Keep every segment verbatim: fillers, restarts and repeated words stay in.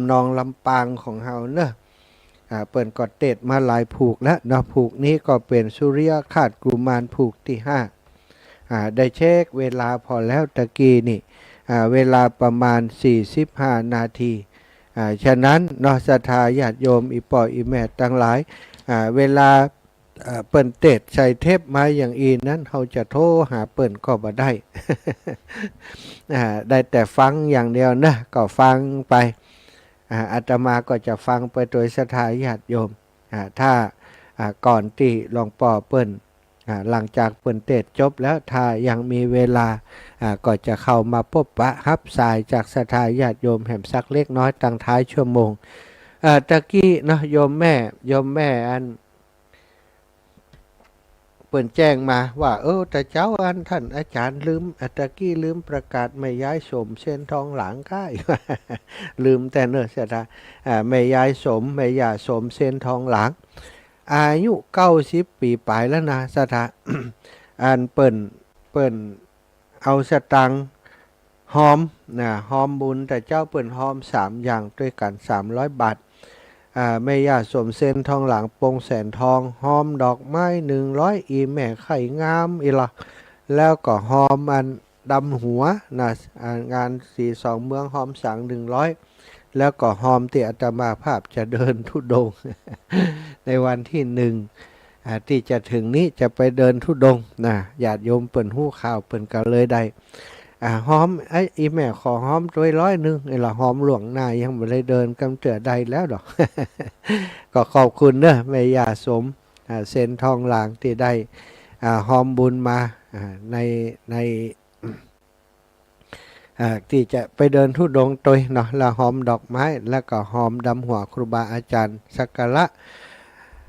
ำนองลำปางของเฮาเนาะ อ่า เปิ้นก็เตสน์มาหลายผูกแล้วเนาะ ผูกนี้ก็เป๋นสุริยคราสกุมารผูกตี้ห้า อ่า ได้เช็คเวลาผ่อแล้วตะกี้นี่ อ่า เวลาประมาณสี่สิบห้านาที อ่า ฉะนั้นเนาะ ศรัทธาญาติโยม อี่ป้ออี่แม่ตังหลาย อ่า เวลา เอ่อ เปิ้นเตสน์ใส่เทปมาอย่างอี้นั้น เฮาจะโทรหาเปิ้นก็บ่ได้ อ่า ได้แต่ฟังอย่างเดียวนะ ก็ฟังไป อ่า อาตมาก็จะฟังไปโตยศรัทธาญาติโยม อ่า ถ้า อ่า ก่อนตี้หลวงป้อเปิ้น อ่า หลังจากเปิ้นเตสน์จบแล้ว ถ้ายังมีเวลา อ่า ก็จะเข้ามาปบปะฮับสายจากศรัทธาญาติโยมแหมสักเล็กน้อยตังท้ายชั่วโมง อ่า ตะกี้เนาะ โยมแม่ โยมแม่อัน เปิ้นแจ้งมาว่า เออ ตะเจ๊าอันต้านอาจ๋ารย์ลืม อ่ะ ตะกี้ลืมประกาศแม่ยายสมเส้นทองหลางก้า ลืมแต๊เนอะศรัทธา อ่า แม่ยายสม แม่ย่าสมเส้นทองหลาง อายุเก้าสิบปี๋ป๋ายแล้วนะศรัทธา อันเปิ้น เปิ้น เอาสตางค์ฮอมนะ ฮอมบุญตะเจ๊าเปิ้นฮอมสามอย่างตวยกั๋น สามร้อยบาท อ่า แม่ย่าสมเส้นทองหลาง ปงแสนทอง ฮอมดอกไม้หนึ่งร้อย อี่แม่ไข่งามอี่ละ แล้วก็ฮอมอันดำหัวนะ อ่า งานศรีสองเมืองฮอมสังหนึ่งร้อย แล้วก็ฮอมตี้อาตมาภาพจะเดินธุดงค์ ในวันตี้หนึ่ง อ่า ตี้จะเถิงนี้จะไปเดินธุดงค์นะ ญาติโยมเปิ้นฮู้ข่าวเปิ้นก็เลยได้ อ่า ฮอม เอ้ย อี่แม่ขอฮอมตวยร้อยนึ่ง นี่ละฮอมล่วงหน้ายังบ่ได้เดินกำเตื้อได้แล้วดอก ก็ขอบคุณเนอะแม่ย่าสม อ่า เส้นทองหลางตี้ได้ อ่า ฮอมบุญมา อ่า ใน ใน อ่า ตี้จะไปเดินธุดงค์ตวยเนาะ แล้วฮอมดอกไม้ แล้วก็ฮอมดำหัวครูบาอาจ๋ารย์ สักการะ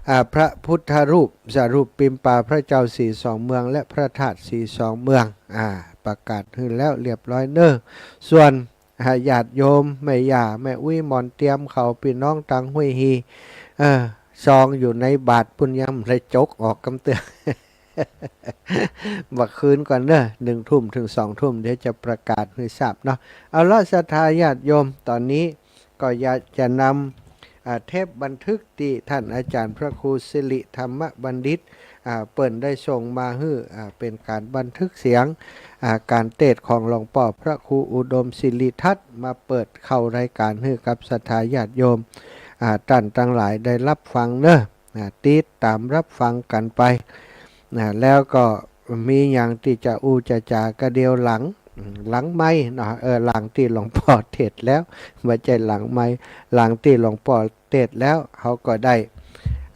อ่า พระพุทธรูป สารูปปิมปาพระเจ้าศรีสองเมือง และพระธาตุศรีสองเมือง อ่า ประกาศหื้อแล้วเรียบร้อยเนอะ ส่วน อ่า ญาติโยม แม่ย่า แม่อุ๊ย หมอนเตียม เขา ปี้น้องตังห้วยฮี เออ ซองอยู่ในบาตรปุ้นยังบ่ได้จกออกกำเตื้อ บ่าคืนก่อนเนอะ หนึ่งทุ่มเถิงสองทุ่ม เดี๋ยวจะประกาศหื้อทราบเนาะ เอาละศรัทธาญาติโยม ต๋อนนี้ก็อยากจะนำ อ่า เทปบันทึกตี้ต้านอาจ๋ารย์พระครูสิริธรรมบัณฑิต อ่า เปิ้นได้ส่งมาหื้อ อ่า เป๋นก๋านบันทึกเสียง อ่า ก๋านเตสน์ของหลวงป้อพระครูอุดมสิริทัศน์ มาเปิดเข้ารายก๋านหื้อกับศรัทธาญาติโยม อ่า ต้านตังหลายได้ฮับฟังเนอะ อ่า ติดต๋ามฮับฟังกั๋นไป อ่า แล้วก็มีหยังตี้จะอู้จะจ๋าก็เดี๋ยวหลัง อืม หลังไมค์เนาะ เออ หลังตี้หลวงป้อเตสน์แล้ว บ่ใจ้หลังไมค์ หลังตี้หลวงป้อเตสน์แล้ว เฮาก็ได้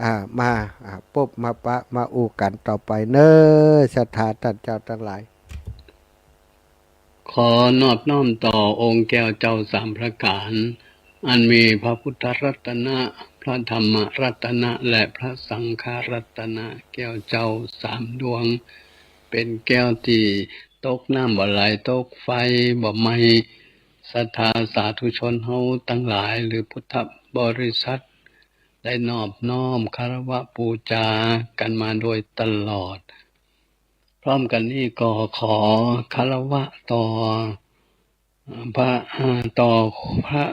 อ่า มา อ่า ปบมาปะ มาอู้กั๋นต่อไปเนอะ ศรัทธาต้านเจ้าตังหลาย ขอนอบน้อมต่อองค์แก้วเจ้าสามประก๋าน อันมีพระพุทธรัตนะ พระธรรมรัตนะ และพระสังฆรัตนะ แก้วเจ้าสามดวง เป๋นแก้วตี้ตกน้ำบ่ไหล ตกไฟบ่ไหม้ ศรัทธาสาธุชนเฮาตังหลาย หรือพุทธบริษัท ได้นอบน้อมคารวะปู๋จากั๋นมาโดยตลอด พร้อมกั๋นนี้ก็ขอคารวะต่อ พระ อ่า ต่อพระ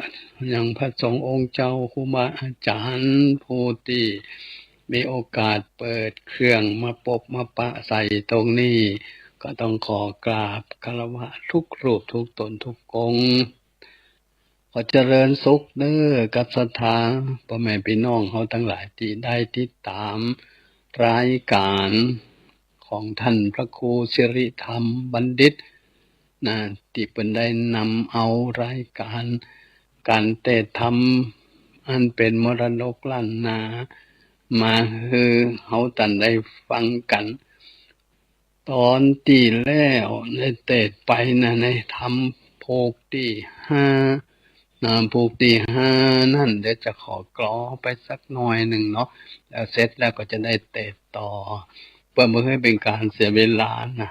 ยังพระสงฆ์องค์เจ้า ครูบาอาจ๋ารย์ ผู้ตี้มีโอกาสเปิดเครื่องมาปบมาปะใส่ตรงนี้ ก็ต้องขอกราบคารวะทุกรูปทุกต๋นทุกองค์ ขอเจริญสุขเด้อกับศรัทธาป้อแม่ปี้น้องเฮาตังหลายตี้ได้ติดต๋ามรายก๋านของต้านพระครูสิริธรรมบัณฑิตนะ ตี้เปิ้นได้นำเอารายก๋านก๋านเตสน์ธรรมอันเป๋นมรดกล้านนามาหื้อเฮาตันได้ฟังกั๋น ต๋อนตี้แล้วได้เตสน์ไปนะ ในธรรมผูกตี้ห้านะ ผูกตี้ห้านั้น เดี๋ยวจะขอกรอไปสักหน่อยนึ่งเนาะ แล้วเสร็จแล้วก็จะได้เตสน์ต่อ เปื้อบ่หื้อเป๋นก๋านเสียเวลานะ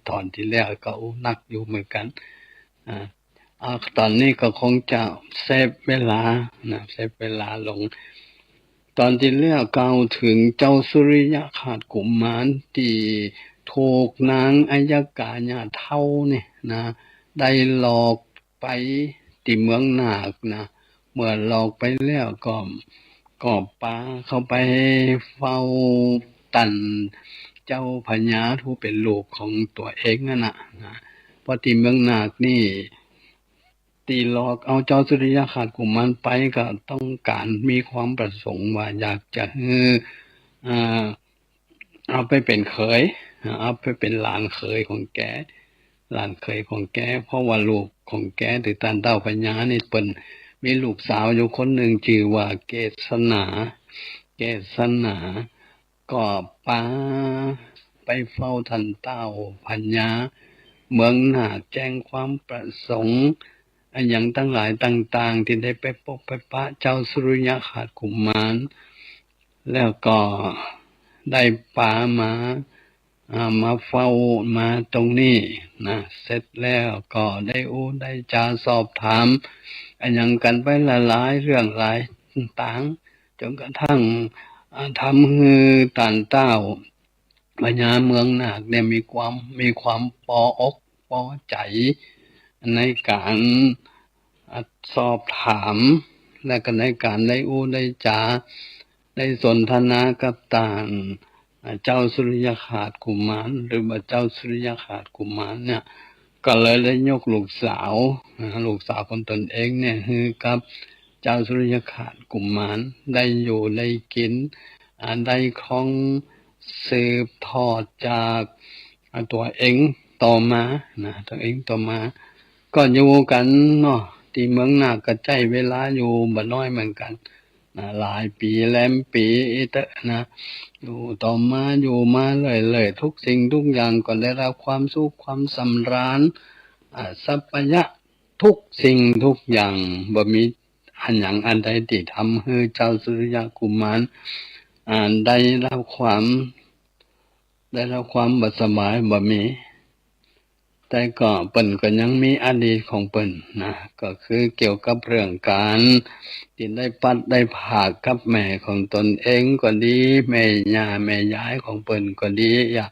ต๋อนตี้แล้วก็อู้นักอยู่เหมือนกั๋น อ่า อ่า ต๋อนนี้ก็คงจะเซฟเวลานะ เซฟเวลาลง ต๋อนตี้แล้วกล่าวเถิงเจ้าสุริยคราสกุมารตี้ถูกนางอัยกาญาเฒ่านี่นะ ได้หลอกไปตี้เมืองนาคนะ เมื่อหลอกไปแล้วก็ ก็ปาเขาไปเฝ้าต้านเจ้าพญาผู้เป๋นลูกของตั๋วเองนั่นน่ะ นะ เพราะตี้เมืองนาคนี่ ตี้หลอกเอาเจ้าสุริยคราชกุมารไปก็ต้องก๋านมีความประสงค์ว่าอยากจะหื้อ อ่า เอาไปเป๋นเขย เอาไปเป๋นหลานเขยของแก หลานเขยของแก เพราะว่าลูกของแก คือต้านเต้าพญานี่เปิ้นมีลูกสาวอยู่คนนึ่งจื้อว่าเกศนา เกศนา ก็ปาไปเฝ้าต้านเต้าพญาเมืองนาค แจ้งความประสงค์อะหยังตังหลายต่างๆ ตี้ได้ไปปบไปปะเจ้าสุริยคราชกุมาร แล้วก็ได้ปามา อ่า มาเฝ้ามาตรงนี้นะ เสร็จแล้วก็ได้อู้ได้จ๋าสอบถามอะหยังกั๋นไปหลายๆ เรื่องหลายตาง จ๋นกระทั่ง อ่า ทำหื้อต้านเต้าพญาเมืองนาคเนี่ยมีความ มีความปออกปอใจ๋ในก๋าน อ่า สอบถาม และก็ในก๋านได้อู้ได้จ๋า ได้สนทนากับต้าน อ่า เจ้าสุริยคราชกุมาร หรือว่าเจ้าสุริยคราชกุมารเนี่ย ก็เลยได้ยกลูกสาว อ่า ลูกสาวของตนเองเนี่ย หื้อกับเจ้าสุริยคราชกุมาร ได้อยู่ได้กิ๋น อ่า ได้ครองสืบทอดจาก อ่า ตั๋วเองต่อมานะ ตั๋วเองต่อมา ก็อยู่กั๋นเนาะ ตี้เมืองนาคก็ใจ๊เวลาอยู่บ่น้อยเหมือนกั๋นนะ หลายปี๋แรมปี๋อี้เต๊อะนะ อยู่ต่อมา อยู่มาเรื่อยๆ ทุกสิ่งทุกอย่างก็ได้รับความสุขความสำราญ อ่า สัพพะยะทุกสิ่งทุกอย่าง บ่มีอะหยังอันใดตี้ทำหื้อเจ้าสุริยกุมาร อ่า ได้รับความ ได้รับความบ่สบายบ่มี แต่ก็เปิ้นก็ยังมีอดีตของเปิ้นนะ ก็คือเกี่ยวกับเรื่องก๋านตี้ได้พลัดได้พรากกับแม่ของตนเองก็ดี แม่ย่าแม่ยายของเปิ้นก็ดี อย่าง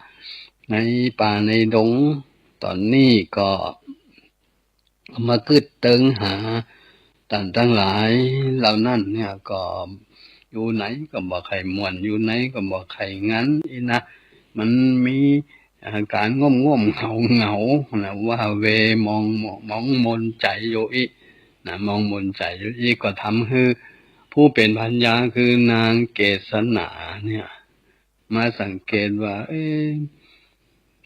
ในป่าในดง ต๋อนนี้ก็ ก็มากึ๊ดเติงหาต้านตังหลายเหล่านั้นเนี่ย ก็อยู่ไหนก็บ่ใค่ม่วน อยู่ไหนก็บ่ใค่งันอี้นะ มันมีอาก๋านง่มๆ เหงาๆ นะ ว้าเหว่ หมอง หมองหมนใจ๋อยู่อี้นะ หมองหมนใจ๋อยู่อี้ ก็ทำหื้อผู้เป๋นภรรยาคือนางเกศนาเนี่ย มาสังเกตว่า เอ๊ะ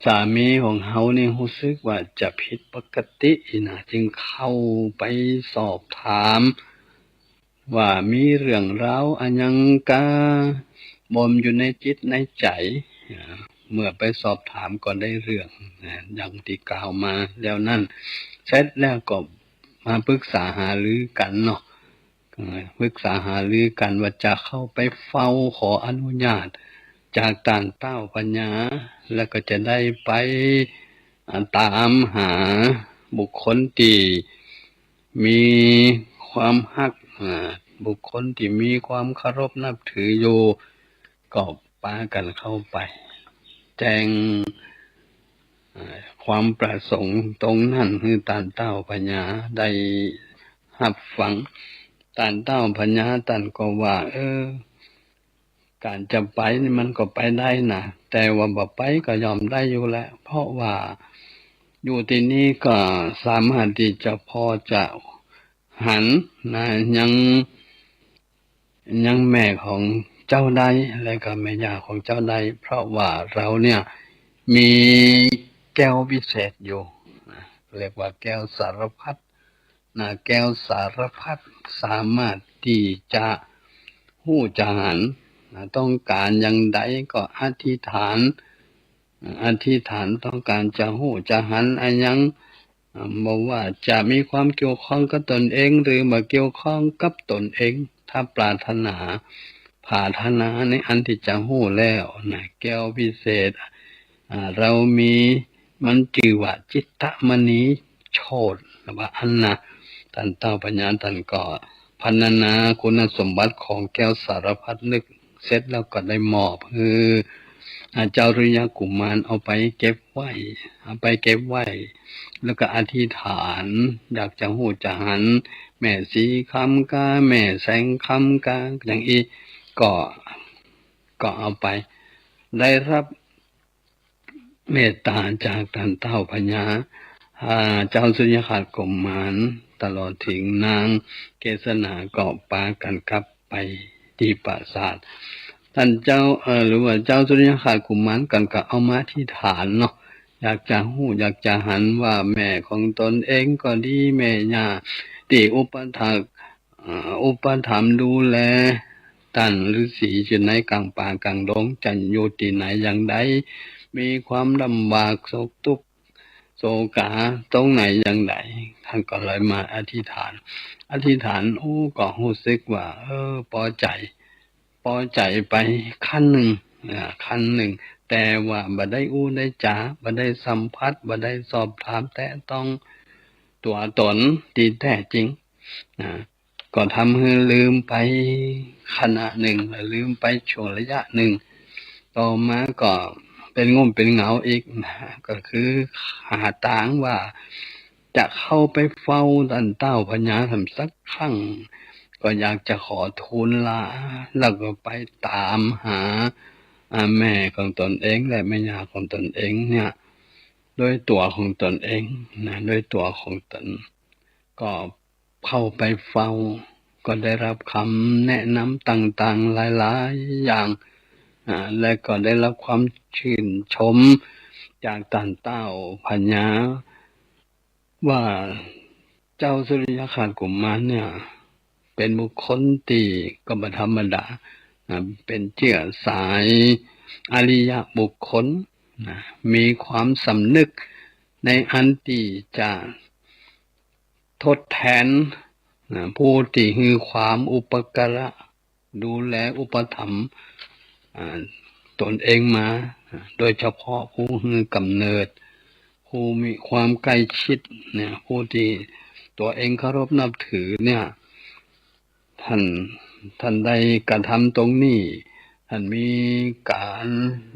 สามีของเฮานี่ฮู้สึกว่าจะผิดปกติอี้นะ จึงเข้าไปสอบถามว่ามีเรื่องราวอะหยังกาบ่มอยู่ในจิตในใจ๋ อ่า เมื่อไปสอบถามก็ได้เรื่องนะ อย่างตี้กล่าวมาแล้วนั้น เสร็จแล้วก็มาปรึกษาหารือกั๋นเนาะ เอ่อ ปรึกษาหารือกั๋นว่าจะเข้าไปเฝ้าขออนุญาตจากต้านเต้าพญา แล้วก็จะได้ไป อ่า ต๋ามหาบุคคลตี้มีความฮัก อ่า บุคคลตี้มีความเคารพนับถืออยู่ ก็ปากั๋นเข้าไป แจ้ง อ่า ความประสงค์ตรงนั้นหื้อต้านเต้าพญาได้ฮับฟัง ต้านเต้าพญาต้านก็ว่า เออ ก๋านจะไปนี่มันก็ไปได้นะ แต่ว่าบ่ไปก็ย่อมได้อยู่แหละ เพราะว่าอยู่ตี้นี่ก็สามารถตี้จะพอจะหันนะ ยัง ยังแม่ของเจ้าได้ และก็แม่ย่าของเจ้าได้ เพราะว่าเฮาเนี่ยมีแก้ววิเศษอยู่นะ เรียกว่าแก้วสารพัดนะ แก้วสารพัด สามารถตี้จะฮู้จะหันนะ ต้องก๋านอย่างใดก็อธิษฐาน อธิษฐานต้องก๋านจะฮู้จะหันอะหยัง อ่า บ่ว่าจะมีความเกี่ยวข้องกับตนเอง หรือบ่เกี่ยวข้องกับตนเอง ถ้าปรารถนา ปรารถนาในอันตี้จะฮู้แล้วนะ แก้ววิเศษ อ่า เฮามี มันจื้อว่าจินตมณีโชติ หรือว่าอันนะ ต้านเต้าพญาต้านก็พรรณนาคุณสมบัติของแก้วสารพัดนึก เสร็จแล้วก็ได้มอบหื้อ อ่า เจ้าสุริยกุมารเอาไปเก็บไว้ เอาไปเก็บไว้ แล้วก็อธิษฐานอยากจะฮู้จะหัน แม่ศรีคำกา แม่แสงคำกา อย่างอี้ ก็ ก็เอาไป ได้รับเมตต๋าจากต้านเต้าพญา อ่า เจ้าสุริยคราชกุมาร ตลอดเถิงนางเกศนา ก็ปากั๋นกลับไปตี้ปราสาท ต้านเจ้า เอ่อ หรือว่าเจ้าสุริยคราชกุมาร ก็ ก็เอามาอธิษฐานเนาะ อยากจะฮู้ อยากจะหันว่าแม่ของตนเองก็ดี แม่ย่าตี้อุปถัมภ์ อ่า อุปถัมภ์ดูแลต้านฤๅษีอยู่ในก๋างป่าก๋างดง จะอยู่ตี้ไหนอย่างใด มีความลำบากโศกตุ๊กข์โศกาตรงไหนอย่างใด ต้านก็เลยมาอธิษฐาน อธิษฐาน โอ้ ก็ฮู้สึกว่า เออ ปอใจ๋ ปอใจ๋ไปขั้นนึ่ง อ่า ขั้นนึ่ง แต่ว่าบ่ได้อู้ได้จ๋า บ่ได้สัมผัส บ่ได้สอบถามแตะต้องตั๋วต๋นตี้แต๊จริง นะ ก็ทำหื้อลืมไปขณะนึ่ง และลืมไปชั่วระยะนึ่ง ต่อมาก็เป๋นง่วงเป๋นเหงาอีกนะ ก็คือหาตางว่าจะเข้าไปเฝ้าต้านเต้าพญาแหมสักครั้ง ก็อยากจะขอทูลลา แล้วก็ไปต๋ามหา อ่า แม่ของตนเองและแม่ย่าของตนเองเนี่ย ด้วยตั๋วของตนเองนะ ด้วยตั๋วของตน ก็เข้าไปเฝ้า ก็ได้รับกำแนะนำต่างๆ หลายๆ อย่าง อ่า และก็ได้รับความชื่นชมจากต้านเต้าพญา ว่าเจ้าสุริยคราชกุมารเนี่ย เป๋นบุคคลตี้ก็บ่ธรรมดา อ่า เป๋นเจื้อสายอริยบุคคลนะ มีความสำนึกในอันตี้จะทดแทนนะ ผู้ตี้หื้อความอุปการะ ดูแลอุปถัมภ์ อ่า ตนเองมา โดยเฉพาะผู้หื้อกำเนิด ผู้มีความใกล้ชิดเนี่ย ผู้ตี้ตั๋วเองเคารพนับถือเนี่ย ต้าน ต้านได้กระทำตรงนี้ ต้านมีก๋าน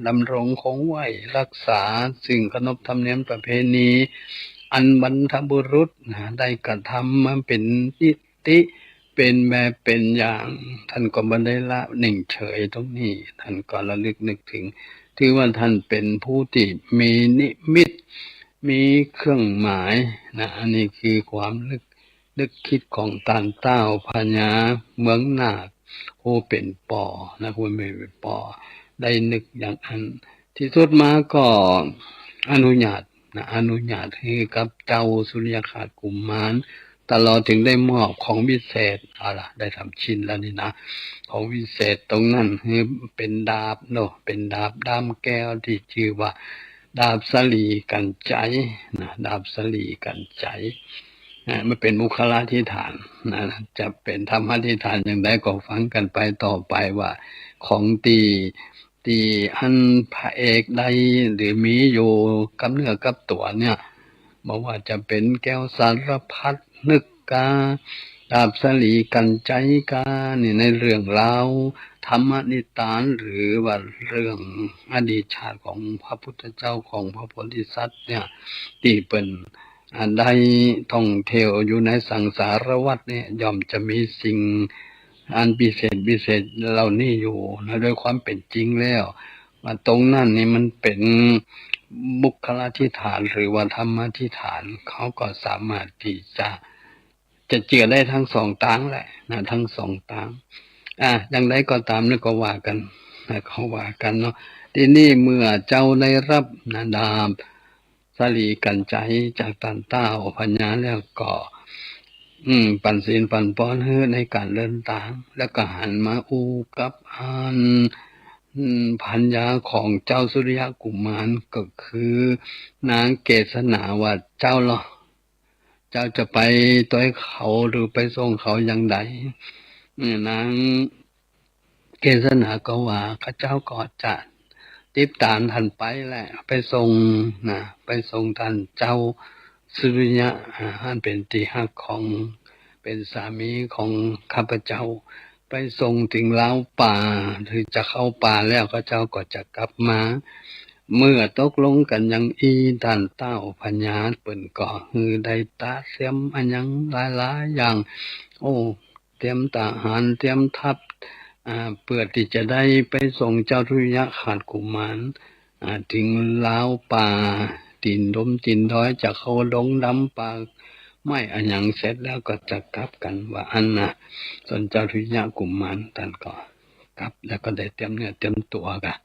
ดำรงคงไว้รักษาซึ่งขนบธรรมเนียมประเพณี อันบรรพบุรุษนะ ได้กระทำมาเป๋นนิ ติ เป๋นแบบเป๋นอย่าง ต้านก็บ่ได้ละนิ่งเฉยตรงนี้ ต้านก็ระลึกนึกเถิง ถือว่าต้านเป๋นผู้ตี้มีนิมิต มีเครื่องหมายนะ อันนี้คือความนึก นึกคิดของต้านเต้าพญาเมืองนาค ผู้เป๋นป้อนะ ผู้เป๋นป้อ ได้นึกอย่างอั้น ตี้สุดมาก็อนุญาตนะ อนุญาตหื้อกับเจ้าสุริยคราชกุมาร ตลอดเถิงได้มอบของวิเศษ เอาละ ได้ทำชิ้นแล้วนี่นะ ของวิเศษตรงนั้นหื้อเป๋นดาบเนาะ เป๋นดาบด้ามแก้วตี้จื้อว่าดาบสาลีกัญไชยนะ ดาบสาลีกัญไชย อ่า มันเป๋นบุคลาธิฐานนะ จะเป๋นธรรมาธิฐานอย่างใดก็ฟังกั๋นไปต่อไปว่า ของตี้ ตี้อันพระเอกได้หรือมีอยู่กับเนื้อกับตั๋วเนี่ย บ่ว่าจะเป๋นแก้วสารพัดนึกกา ดาบสาลีกัญไชยกา นี่ในเรื่องราวธรรมนิทาน หรือว่าเรื่องอดีตชาติของพระพุทธเจ้า ของพระโพธิสัตว์เนี่ย ตี้เปิ้น อ่า ได้ท่องเที่ยวอยู่ในสังสารวัฏเนี่ย ย่อมจะมีสิ่งอันพิเศษพิเศษเหล่านี้อยู่นะ โดยความเป๋นจริงแล้ว ว่าตรงนั้นนี่มันเป๋นบุคลาธิฐานหรือว่าธรรมาธิฐาน เขาก็สามารถตี้จะ จะเจื้อได้ตึงสองตางแหละนะ ตึงสองตาง อ่า อย่างใดก็ต๋ามนี่ก็ว่ากั๋นนะ ก็ว่ากั๋นเนาะ ตี้นี้เมื่อเจ้าได้รับนะ ดาบ สาลีกัญไชยจากต้านเต้าพญาแล้วก็ อืม ปั๋นศีลปั๋นปอนหื้อในก๋านเดินตาง แล้วก็หันมาอู้กับอัน อืม ภรรยาของเจ้าสุริยกุมาร ก็คือนางเกศนาว่า เจ้าลอ เจ้าจะไปตวยเขาหรือไปส่งเขาอย่างใด อืม นาง เกศนาก็ว่า ข้าเจ้าก็จะติดต๋ามต้านไปแหละ ไปส่งนะ ไปส่งต้านเจ้าสุริยะ อ่า อันเป๋นตี้ฮักของ เป๋นสามีของข้าพเจ้า ไปส่งเถิงราวป่า หรือจะเข้าป่าแล้ว ข้าเจ้าก็จะกลับมา เมื่อตกลงกั๋นอย่างอี้ ต้านเต้าพญาเปิ้นก็หื้อได้ตระเตรียมอะหยังหลายๆ อย่าง โอ้ เตรียมทหาร เตรียมทัพ อ่า เปื้อตี้จะได้ไปส่งเจ้าสุริยคราชกุมาร อ่า เถิงราวป่า ตี๋นดมตี๋นดอย จะเข้าดงดำป่าไม้อะหยังเสร็จแล้วก็จะกลับกั๋น ว่าอั้นนะ ส่วนเจ้าสุริยกุมารต้านก็กลับ แล้วก็ได้เตรียมเนื้อเตรียมตั๋วก่ะ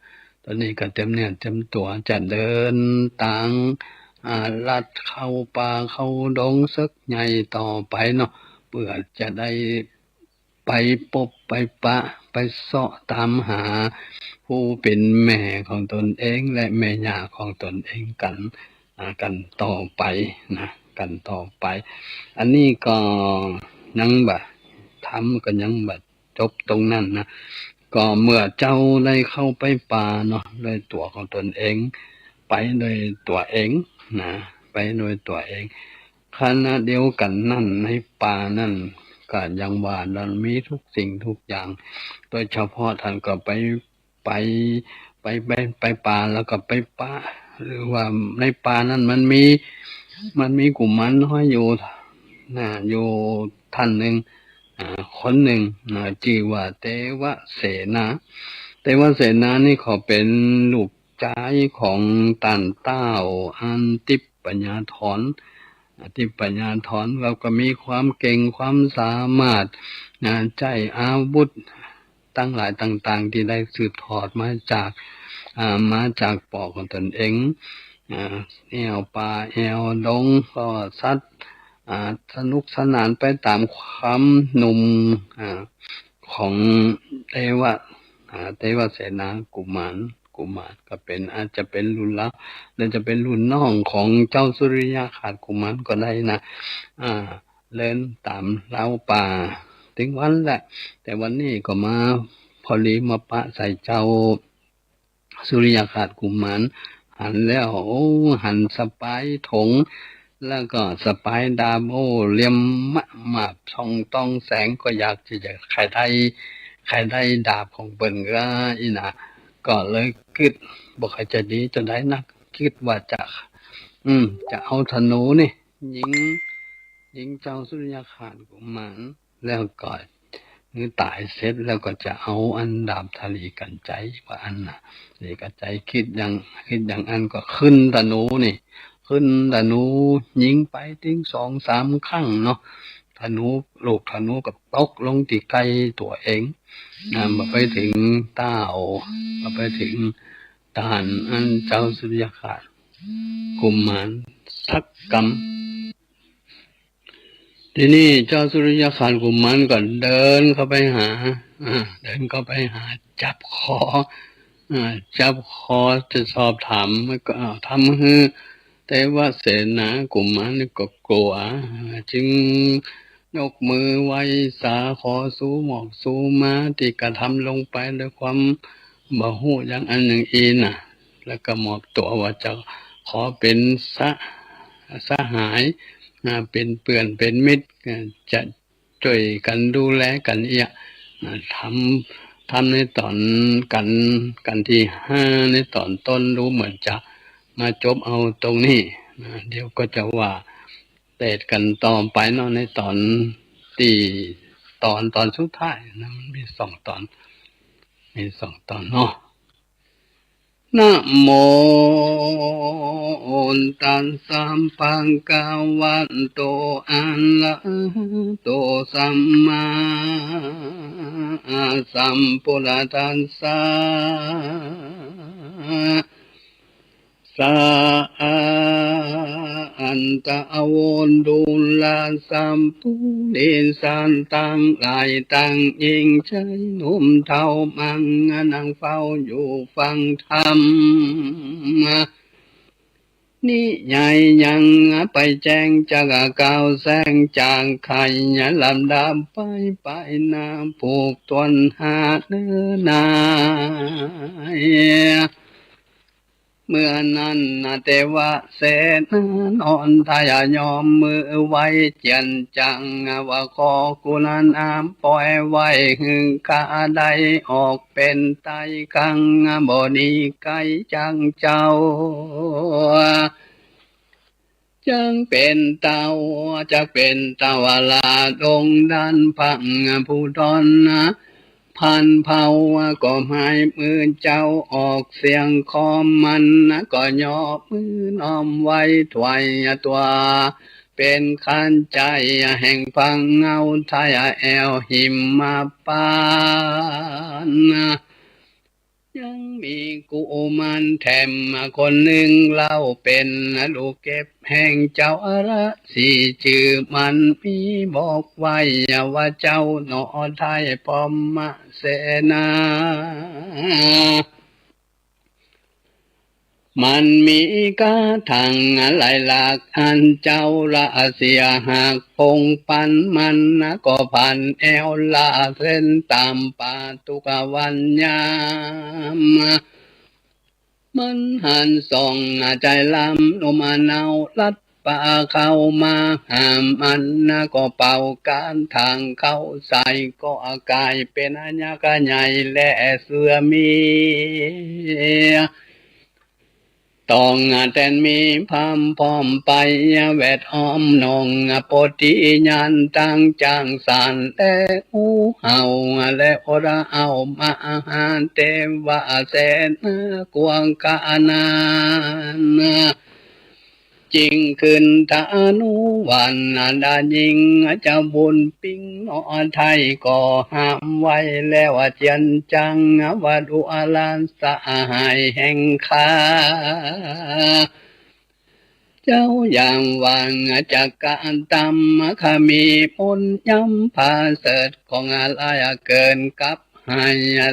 ต๋อนนี้ก็เตรียมเนื้อเตรียมตั๋วจะเดินตาง อ่า ลัดเข้าป่าเข้าดงเสิกใหญ่ต่อไปเนาะ เปื้อจะได้ ไปปบไปปะ ไปเซาะต๋ามหาผู้เป๋นแม่ของตนเองและแม่ย่าของตนเองกั๋น อ่า กั๋นต่อไปนะ กั๋นต่อไป อันนี้ก็ยังบ่ ธรรมก็ยังบ่จบตรงนั้นนะ ก็เมื่อเจ้าได้เข้าไปป่าเนาะ ด้วยตั๋วของตนเอง ไปด้วยตั๋วเองนะ ไปด้วยตั๋วเอง ขณะเดียวกั๋นนั้น ในป่านั้นก็อย่างว่า มันมีทุกสิ่งทุกอย่าง โดยเฉพาะต้านก็ไป ไป ไป ไป ไปป่าแล้วก็ไปปะ หรือว่าในป่านั้นมันมี มันมีกุมารน้อยอยู่นะ อยู่ต้านนึ่ง อ่า คนนึ่งนะ จื้อว่าเตวเสนา เตวเสนานี่เขาเป๋นลูก จายของต้านเต้าอันทิพยธร อ่า ทิพยธร แล้วก็มีความเก่งความสามารถ อ่า ใจ๊อาวุธตังหลายต่างๆ ตี้ได้สืบทอดมาจาก อ่า มาจากป้อของตนเอง อ่า แอ่วป่าแอ่วดง ก็สัตว์ อ่า สนุกสนานไปต๋ามความหนุ่ม อ่า ของเตวะ อ่า เตวเสนากุมาร กุมารก็เป๋น อาจจะเป๋นรุ่นราว หรือจะเป๋นรุ่นน้องของเจ้าสุริยคราชกุมารก็ได้นะ อ่า เดินต๋ามราวป่าตึงวันแหละ แต่วันนี้ก็มา พอดีมาปะใส่เจ้าสุริยคราชกุมาร หันแล้ว โอ้ หันสะปายถง แล้วก็สะปายดาบ โอ้ เหลี่ยมมะ มาบส่องต้องแสง ก็อยากจะ จะใค่ได้ ใค่ได้ดาบของเปิ้นก็อี้นะ ก็เลยกึ๊ด บ่ใค่จะดีจะได้นัก กึ๊ดว่าจะ อืม จะเอาธนูนี่ ยิง ยิงเจ้าสุริยคราชกุมาร แล้วก็หื้อต๋ายเสร็จ แล้วก็จะเอาอันดาบธลีกัญไชย ว่าอั้นนะ ธลีกัญไชย กึ๊ดอย่าง กึ๊ดอย่างอั้นก็ขึ้นธนูนี่ ขึ้นธนูยิงไปตึงสองสามครั้งเนาะ ธนู ลูกธนูก็ตกลงตี้ใก้ตั๋วเอง อ่า บ่ไปเถิงเต้า บ่ไปเถิงต้านอันเจ้าสุริยคราชกุมารสักกำ ทีนี้เจ้าสุริยคราชกุมารก็เดินเข้าไปหา อ่า เดินเข้าไปหา จับคอ อ่า จับคอจะสอบถาม ก็ อ่า ทำหื้อเตวเสนากุมารนี่ก็กั๋ว อ่า จึงยกมือไหว้สา ขอสูหมอบสูมาตี้กระทำลงไปด้วยความบ่ฮู้อย่างอั้นอย่างอี้นะ แล้วก็มอบตั๋วว่าจะขอเป๋นสะ สหาย อ่า เป๋นเปื้อน เป๋นมิตร อ่า จะจ้วยกั๋นดูแลกั๋นเอี้ย อ่า ทำ ทำในต๋อนกั๋น กั๋นตี้ห้าในต๋อนต้น ดูเหมือนจะมาจบเอาตรงนี้นะ เดี๋ยวก็จะว่าเตศกั๋นต่อไปเนาะ ในต๋อนตี้ ต๋อน ต๋อนสุดท้ายนะ มันมีสองต๋อน มีสองต๋อนเนาะ นะโม ตัสสะ ภะคะวะโต อะระหะโต สัมมาสัมพุทธัสสะ สะ อันตะ อโวดูรา สัพพุริสะตังหลาย ตังญิงชายหนุ่มเฒ่า มัง อันนั่งเฝ้าอยู่ฟังธรรม นิยายยังไปแจ้ง จักกล่าวแสง จากไขยะลำดับไป ไปหน้าผูกตวนหาเนื้อหน้า เมื่อนั้นเตวเสนานอไทยยอมมือไหว้เจียรจัง ว่าขอกุณนามปล่อยไว้หื้อข้าได้ออกเป๋นไตรครั้ง บ่หนีไก๋จากเจ้า จักเป๋นเต้า จักเป๋นเต้าลาดงดันพังผู้ดอนนะ พันเผ่าก็หมายมือเจ้าออกเสียงคอมมันนะ ก็ย่อมือน้อมไหว้ถวายตั๋ว เป๋นขันต์ใจ๋แห่งพังเงาไทยแอ่วหิมมาปานนะ ยังมีกุมารแถมคนนึ่งเล่า เป๋นลูกเก็บแห่งเจ้าอรสี จื้อมันมีบอกไว้ว่าเจ้าหนอไทยพรหมเสนา มันมีกระทั่งหลายหลักอันเจ้าละเสียหาก ปงปันมันนะก็พันแอ่วละเส้นต๋ามป่าทุกวันยาม มันหันส่องใจ๋ลำหนุ่มเนา ลัดป่าเข้ามาห้ามมันนะ ก็เป่าคาถาเข้าใส่ ก็ก๋ายเป๋นยักษ์ใหญ่และเสือมี ต้องแตนมีพร่ำพร้อมไป แวดอ้อมนองโปธิญาณ ตังจ๊างสารและงูเห่า และอดเอามหาเทวเสนากว้างขนาด จึงขึ้นธนุวันดายิ่ง เจ้าบุญปิ้งหนอไทยก็ห้ามไว้แล้ว เจียรจังว่าดูราชสหายแห่งข้า เจ้าอย่างหวังจะกระทำ ข้ามีมนต์ย้ำผาเสริฐของอลายเกินกับให้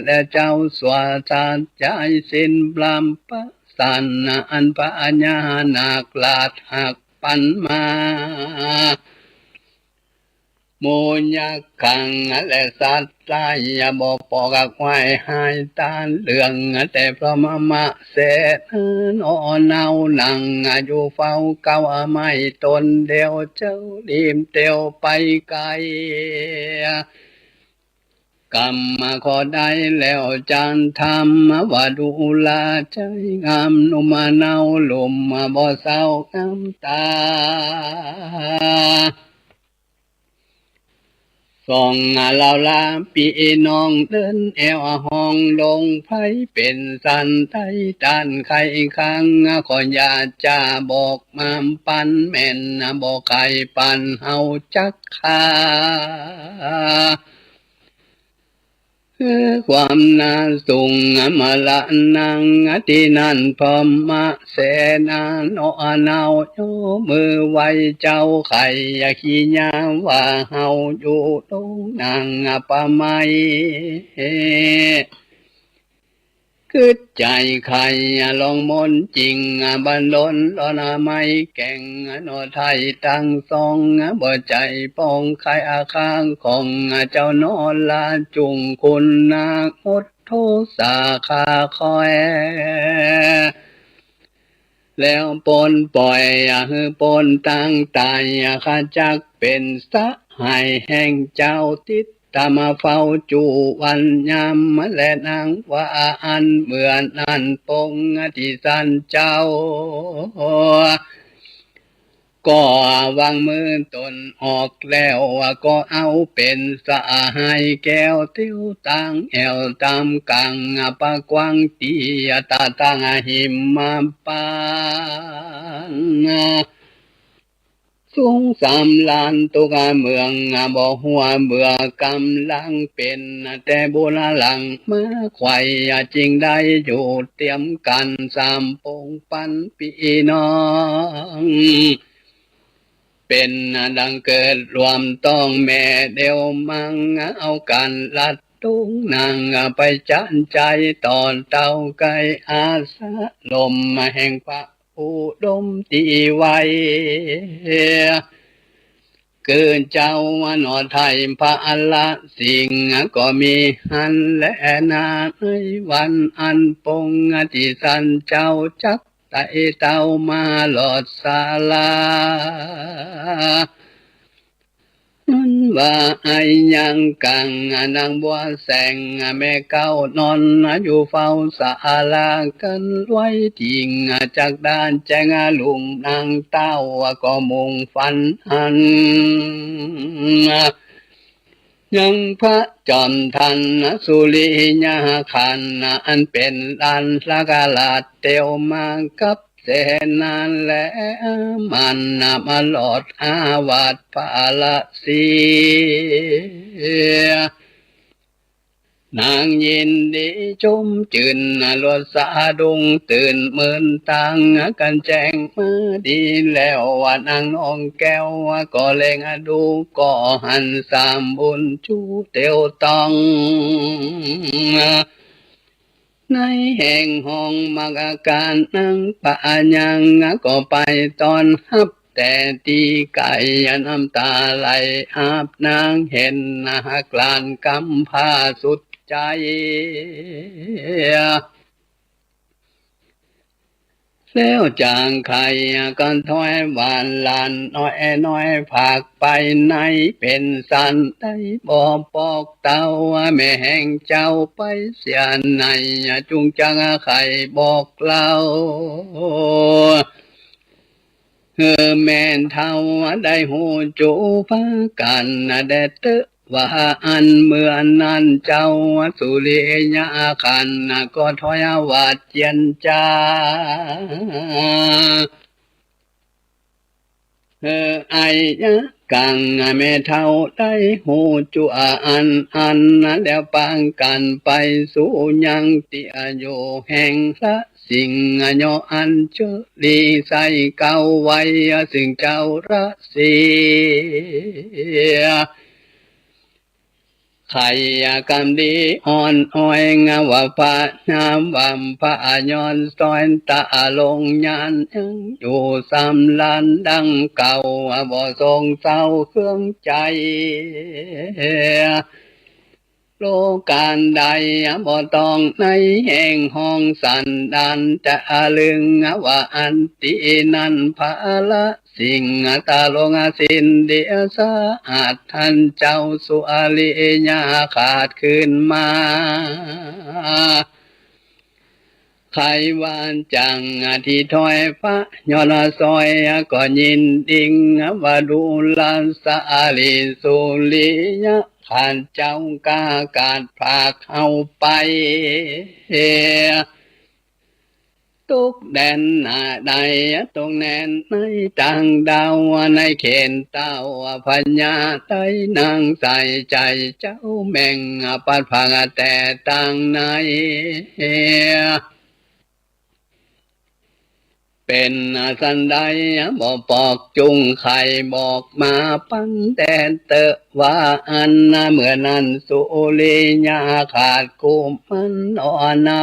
และเจ้าสัวสัจจายสิ้นพรำประสาน อันพญานาคราชหักปันมา หมู่ยักษ์ขังและสัตว์ร้าย บ่ปอกไว้หายต้านเรื่อง แต่พรหมเสนาหนอเนานั่งอยู่เฝ้าเก้าไม้ต้นเดียว เจ้ารีบเตียวไปไกล กำมาขอได้แล้วจารย์ธรรม ว่าดูราชายงามหนุ่มเนาลุ่มบ่เศร้าน้ำตา ส่องเหล่าลาปี้น้องเดินแอ่วห้องลง ไผเป๋นสันใดต้านไขขัง ขออย่าจะบอกมาปันแม่น บ่ไขปันเฮาจักคา คือความหน้าสูงมรณัง ตี้นั้นพรหมเสนาหนอเนา ยกมือไหว้เจ้า ใครขี้หน้าว่าเฮาอยู่ตรงนั่งประไม กึ๊ดใจ๋ใค่ลองมนต์จริง บันดลหนอไม้แก่งหนอไทยตังสอง บ่ใจ้ปองใค่อาฆาตของเจ้าหนอราจุงคุณนา งดโทษาข้าคอย แล้วปลดปล่อยหื้อป๊นตังต๋าย ข้าจักเป๋นสหายแห่งเจ้า ติดต๋ามเฝ้าจุวันยาม และนางว่าอั้น เมื่อนั้นปงอธิสันเจ้า ก็วางมือต๋นออกแล้ว ก็เอาเป๋นสหายแก้วเตียวตังแอ่วต๋ามก๋าง ปะกว้างตี้ต๋าตังหิมมาปาน สูงสามล้านตุ๊กเมือง บ่หัวเบื่อกำลังเป๋น แต่บุญหลังมาไขว่ จึงได้อยู่เตียมกั๋นสามปงปันปี้น้อง เป๋นดังเกิดรวมต้องแม่เดียวมัง เอากั๋นลัดตุงนาง ไปจันใจ๋ต่อเต้าไกลอาสาลมแห่งพระ อุดมตี้ไว้ เ คือเจ้าหนอไท้พระนรสิงห์ก็มีหั้นแลนา ในวันอันปงอติสันเจ้าจักไต่เต้ามาหลอดศาลา นั้นว่าอัยยังกัง นางบัวแสงแม่เก๊านอนอยู่เฝ้าศาลา กั๋นไว้ถิงจักดาแจ้งลุงนางเต้า ก็มุ่งฝันอัน ยังพระจอมทันสุริยครรภ์ อันเป๋นหลานราชราชเตียวมากับเสนาแล มันมาหลอดอาวัตรพระราศี นางยินดีจุ่มจื้น ลดสะดุ้งตื่นมื่นตาง กั๋นแจ้งมาดีแล้ว ว่านางน้องแก้วก็แลดู ก็หันสามบุญจูเตียวต้อง ในแห่งห้องมักอาการนางปะยัง ก็ไปต้อนฮับ แต่ตี้ไก๋ น้ำต๋าไหลอาบนาง หันฮักหลานกำพร้าสุดใจ๋ แล้วจางใค่ก็ถอยว่าหลานน้อยน้อย ฝากไปในเป๋นสันใดบ่บอกเต้า แม่แห่งเจ้าไปเสียไหน จุ่งจักใค่บอกเล่า หื้อแม่เฒ่าได้ฮู้จู๋ปากั๋นแด่เต๊อะ ว่าอันเมื่อนั้นเจ้าสุริยครรภ์ก็ถอยว่าเจียนจ๋า หื้ออัยยังกังแม่เฒ่าได้ฮู้จู๋อันอั้น แล้วปากั๋นไปสู่ยังตี้อยู่แห่งพระ สิงห์ย่ออันเจอรีใส่เก๊าไว้ ซึ่งเจ้าราศี ใค่กำดีอ่อนอ้อย ว่าพระนามว่าพระยอดสอย ตะลงญาณยังอยู่สำราญดังเก่า บ่ทรงเศร้าเครื่องใจ๋ โลกาอันใดบ่ต้องในแห่งห้องสันดาน จะลึงว่าอันตี้นั้นพระราศี สิงห์ตะลงสิ้นเดียสะอาด ท่านเจ้าสุริยครรภ์คืนมา ใค่ว่าจังตี้ถอยพระยอดสอย ก็ยินดิ่งว่าดูราสะอาลีสุริยครรภ์เจ้ากล้ากาดผากเฮาไป ตกแดนหน้าใด ตกแดนในต่างดาว ในเขตเต้าพญาใต้นางใส่ใจ๋ เจ้าแม่งปัดผากแต่ต่างใน เป๋นสันใดบ่ปอกจุ่งใค่บอกมา ปันแต๊เต๊อะว่าอั้น เมื่อนั้นสุริยครรภ์กุมารหนอเนา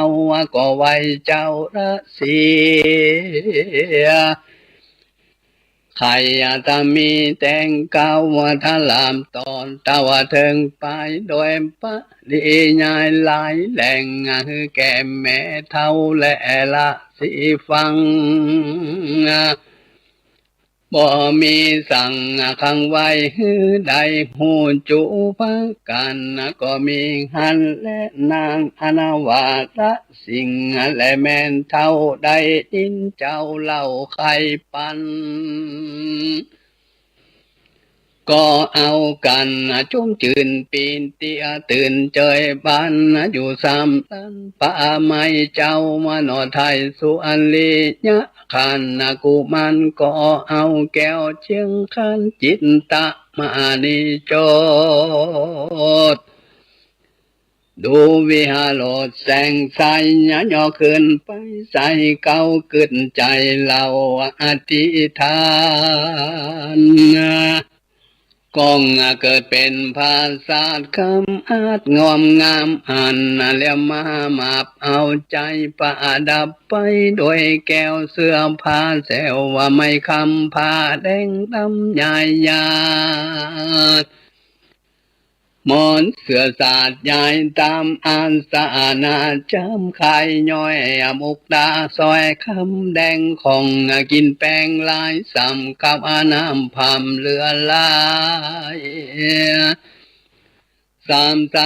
ก็ไหว้เจ้าราศี ใค่จะมีแต่งเก๊าถลำต๋อน ตะว่าเถิงไปโดยปริยายหลายแหล่ง หื้อแก่แม่เฒ่าและราศีฟัง บ่มีสังขังไว้ หื้อได้ฮู้จู๋ปากั๋น ก็มีหั้นแลนาง อันว่าราศีสิงห์และแม่เฒ่าได้ยินเจ้าเล่าใค่ปัน ก็เอากั๋นจุ่มจื้นปีติตื่นเจิยบาน อยู่สำราญปามัยเจ้าหนอไท้สุริยครรภ์ กุมารก็เอาแก้วเจียงคันจิตตะมณีโจทย์ ดูวิหารโอษแสงใส ย่อขึ้นไปใส่เก๊ากึ๊ดใจ๋เล่าอธิษฐาน ก้องเกิดเป๋นผาสาทคำอันงดงามอั้น แล้วมามับเอาใจ๋ประดับไปด้วยแก้วเสื้อผ้าแสวว่าไม้คำผ้าแดงดำใหญ่ยาว หมอนเสื่อสาดใหญ่ต๋ามอาสนะ จ้ำไข่ย้อยมุกดาสร้อยคำแดง ของกิ๋นแป้งหลายส่ำกับน้ำผำเหลือหลาย สามส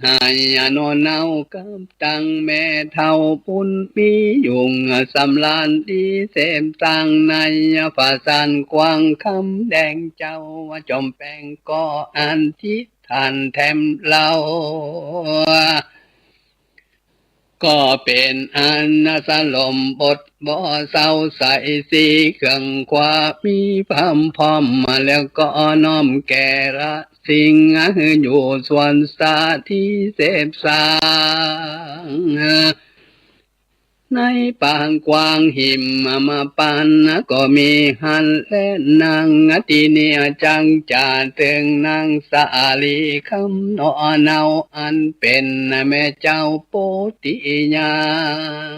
หายหน่อเนากับตังแม่เฒ่าปุ้น มียุงสำราญดีเสพสังในผาสาทกว้างคำแดงเจ้า ว่าจอมแปงก็อันธิษฐานแถมเล่า ก็เป๋นอันสลมบทบ่เศร้า ใส่สีเครื่องคว้ามีพร้อมพร้อม แล้วก็น้อมแก่ละสิ่งอยู่ส่วนสถานที่เสพสัง ในปางกว้างหิมมาปานก็มีหั้นแล นางตี้นี้จักจะเถิงนางสาลีคำหน่อเนา อันเป๋นแม่เจ้าโปธิญา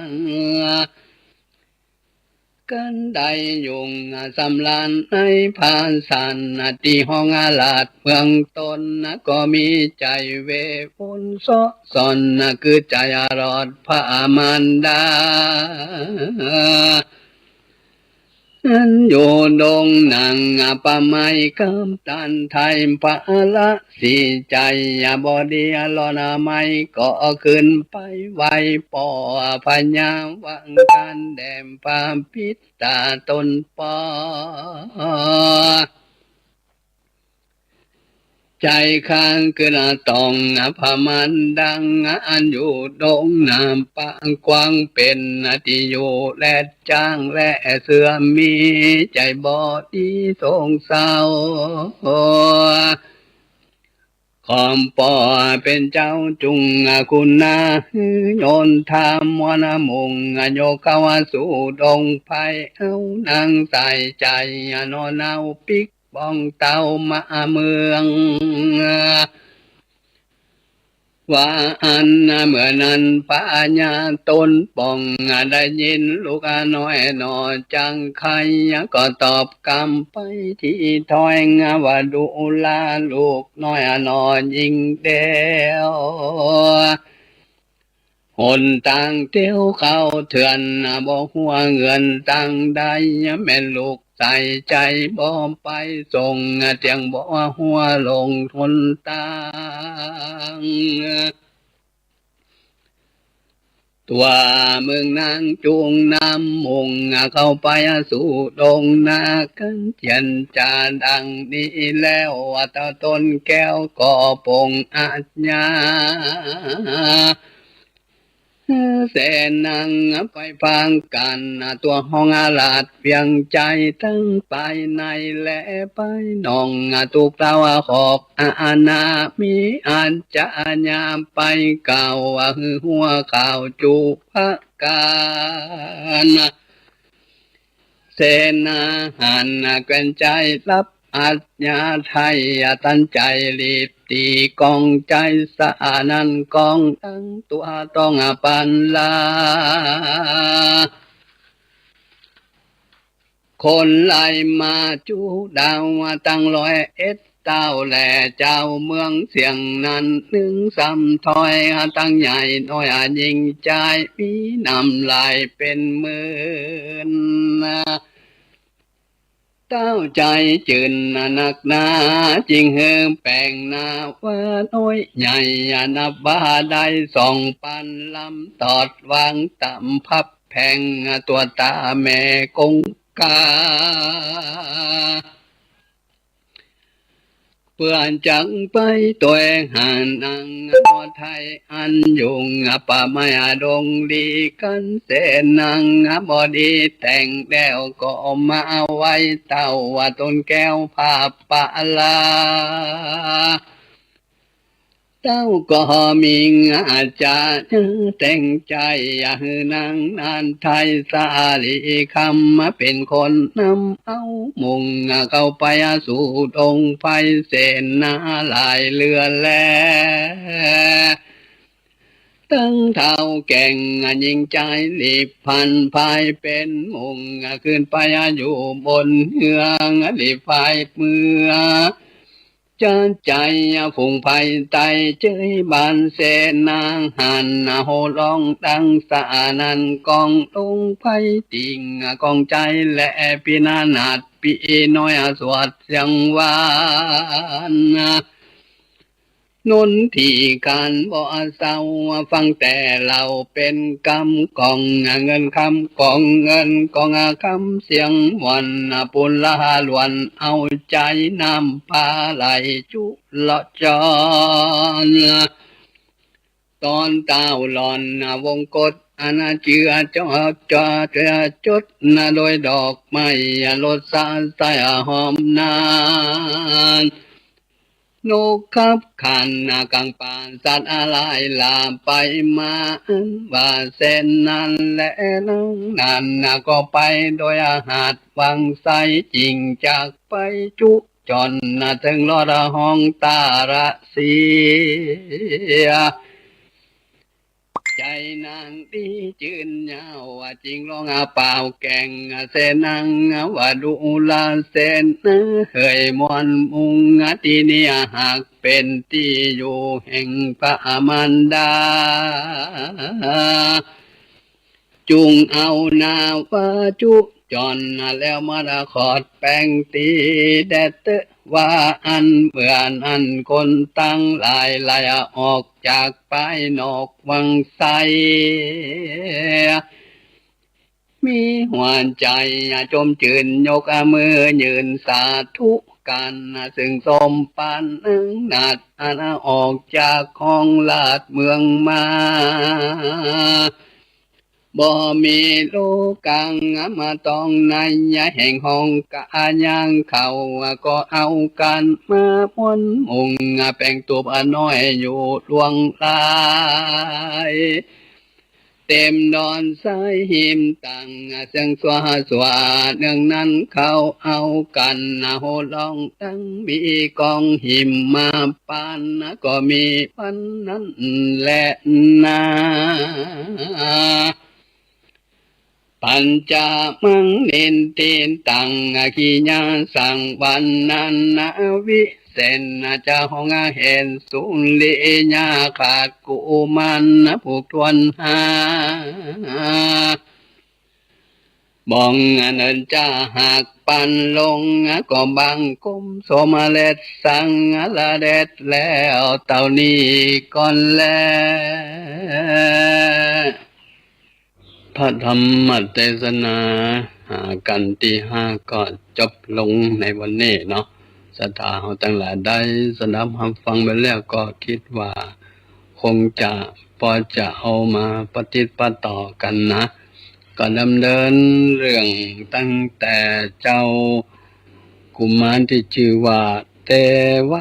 ณ กันได้ยุงสำราญในผาสาทตี้ห้องอาราชเมืองตน ก็มีใจ๋เววุนเซาะซ่อน คือใจ๋อรอดพระมารดา อันอยู่ดงหนังป่าไม้กับต้านไทย พระราศีใจ๋บ่ดีรอดไม้ ก็ขึ้นไปไหว้ป้อพญาวังการแด่พระปิดตาตนป้อ ใจ๋ข้างขึ้นต้องพระมารดัง อันอยู่ดงหนาป่ากว้าง เป๋นตี้อยู่แลดจ้างและเสือ มีใจ๋บ่ดีโศกเศร้า ขอมป้อเป๋นเจ้าจุ่งคุณนา หื้อโยนธามวลมุ่ง โยกเข้าสู่ดงไพร เอานางสายใจ๋หน่อเนาปิ๊ก ป้องเต้ามาเมือง ว่าอั้นเมื่อนั้นพญาตนป้องได้ยินลูกน้อยหน่อจักใค่ ก็ตอบกำไปตี้ถ้อยว่า ดูราลูกน้อยหน่อยิ่งเดียว หนตางเตี้ยวเข้าเถื่อน บ่ฮั้วเฮือนตางใด แม่นลูกสายใจ๋บ่ไปส่ง เตียงบ่ฮั้วลงหนตาง ตั๋วเมืองนางจุ่งนำมุ่งเข้าไปสู่ดงนา กันเจียรจาดังนี้แล้ว ว่าต๋นแก้วก็ปรงอาญา เสนางไปพร้อมกั๋น ตั๋วห้องอาราชเวียงใจ๋ ตึงไปในและไปนอง ตุ๊กเต้าขอกอาณา มีอาญาไปกล่าวหื้อฮั้วข่าวจุประก๋าน เสนาหารแคว้นใจ๋ฮับอาญาไถ่ ตันใจ๋รีบตี๋กองใจ๋ สะนั้นกองตั้งตั๋วต้องปันลา คนไหลมาจุดาวตั้งร้อยเอ็ดเต้า และเจ้าเมืองเสียงนั้นนึ่งสามถ้อย ตั้งใหญ่น้อยยิ่งใจ๋ มีน้ำลายเป๋นหมื่น เต้าใจ๋จื้นนักหนา จึงหื้อแป๋งหน้าว่าน้อยใหญ่ นับบ่าได้สองปันลำ ตอดวางต๋ามพับแผง ตั๋วต๋าแม่คงคา เปื้อจักไปตวยหานางนอไทย อันอยู่ป่าไม้ดงดี กันเสนางบ่ดี แต่งแล้วก็มาไหว้เต้าว่าต๋นแก้วพระปาลา เต้าก็มิงอาจจะแต่งใจ๋ หื้อนางนันไทยสาลีคำมาเป๋นคนนำเอา มุ่งเข้าไปสู่ดงไพรเสนาหลายเรือนแล ตึงเฒ่าแก่งหญิงจายหลีบพลันพายเป๋น มุ่งขึ้นไปอยู่บนเฮือง หลีบพายเมือ จะใจ๋ฝูงไพร่ไต่เจยบ้านเสนาหัน โห่ฮ้องดังสนั่น ก้องลงไพร่ติ่ง ก้องใจ๋และพินาศ ปี้น้อยสวดเสียงหวาน นนทีการบ่เศร้า ฟังแต่เล่าเป๋นกำก้องเงินคำ ก้องเงินก้องคำเสียงหวาน ปูนละหลวนเอาใจ๋ น้ำปาไหลจุเลาะจร ตอนเต้าหล่อนวงกต อันเจือจอด เจือจดโดยดอกไม้รสสายหอมนั้น นกขับขันกลางป่า สัตว์หลายหลาไปมา อันว่าเช่นนั้นแล นางนั้นก็ไปโดยอาหาดหวังใส จึงจักไปจุจร เถิงรอดห้องตาระเสีย ใจ๋นางดีจื้นยาว จึงฮ้องเป่าแก่งเสนา ว่าดูราเสนาเหย ม่วนมุ่งตี้นี่หากเป๋นตี้อยู่แห่งพระมารดา จุ่งเอาหน้าว่าจุจร แล้วมาขอดแป๋งตี้แดดเต๊อะ ว่าอันเปื้ออั้นคนตังหลายไหลออกจากภายนอกหวังใส มีหัวใจ๋จมจื้น ยกมือยื่นสาธุการ ซึ่งสมปรารถนาอันออกจากห้องราชเมืองมา บ่มีโลกังมาต้องในแห่งห้องกะย่างเข้า ก็เอากั๋นมาม่วนมุ่ง แป๋งตูบน้อยอยู่ล่วงหลาย เต็มดอนทรายหิมตัง เซิ่งสัวสัวเนืองนั้นเข้าเอากั๋น โห่ฮ้องดังมีกองหิมมาปาน ก็มีวันนั้นแลนา ปัญจมังนินทิตัง ขีญาสังวรรณัง วิเศษจะฮ้องเห็นสุริยาคาดกุมารผู้ถ้วนห้า บ่องอันเอิ้นจะหักปันลง ก็บังคมสมเร็จสังละเร็จแล้วเต้านี้ก่อนแล พระธรรมเตสนา อ่า กัณฑ์ตี้ห้าก็จบลงในวันนี้เนาะ ศรัทธาเฮาตังหลายได้สดับฮับฟังไปแล้วก็กึ๊ดว่าคงจะปอจะเอามาปะติดปะต่อกั๋นนะ ก็ดำเนินเรื่องตั้งแต่เจ้ากุมารตี้จื้อว่าเตว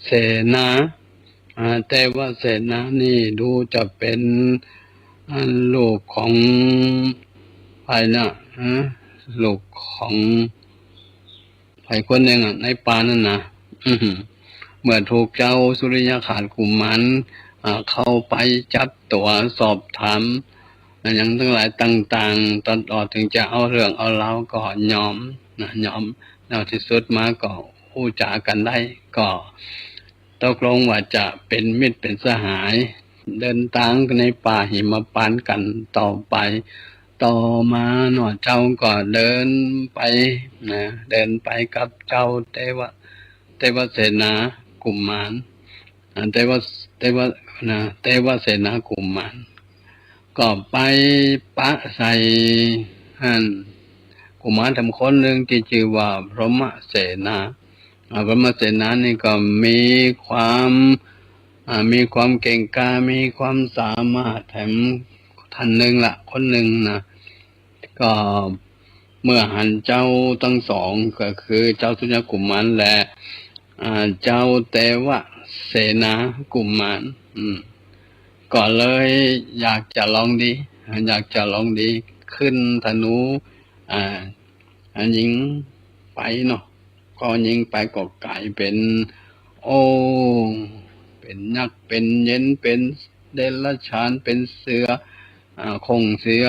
เสนา อ่า เตวเสนานี่ดูจะเป๋น อ่า ลูกของใผนะ ฮะ ลูกของใผคนนึ่งอะ ในป่านั้นนะ อือหือ เมื่อถูกเจ้าสุริยคาตกุมาร อ่า เข้าไปจับตั๋วสอบถาม อะหยังตังหลายต่างๆ ตลอดเถิงจะเอาเรื่องเอาราวก็ยอมนะ ยอม แล้วตี้สุดมาก็อู้จ๋ากั๋นได้ ก็ตกลงว่าจะเป๋นมิตรเป๋นสหาย เดินตางในป่าหิมพานต์กั๋นต่อไป ต่อมาเนาะ เจ้าก็เดินไปนะ เดินไปกับเจ้าเตวะ เตวเสนากุมาร อ่า เตวะ เตวะ นะ เตวเสนากุมาร ก็ไปปะใส่หั้น กุมารแถมคนนึ่งตี้จื้อว่าพรหมเสนา อ่า พรหมเสนานี่ก็มีความ อ่า มีความเก่งกล้า มีความสามารถแถมท่านนึ่งละ คนนึ่งนะ ก็เมื่อหันเจ้าตังสอง ก็คือเจ้าสุริยกุมารและ อ่า เจ้าเตวะ เสนากุมาร อืม ก็เลยอยากจะลองดี อยากจะลองดี ขึ้นธนู อ่า อ่า ยิงไปเนาะ ก็ยิงไปก็ก๋ายเป๋น โอ้ เป๋นยักษ์ เป๋นเย็น เป๋นเดรัจฉาน เป๋นเสือ อ่า โค่งเสือ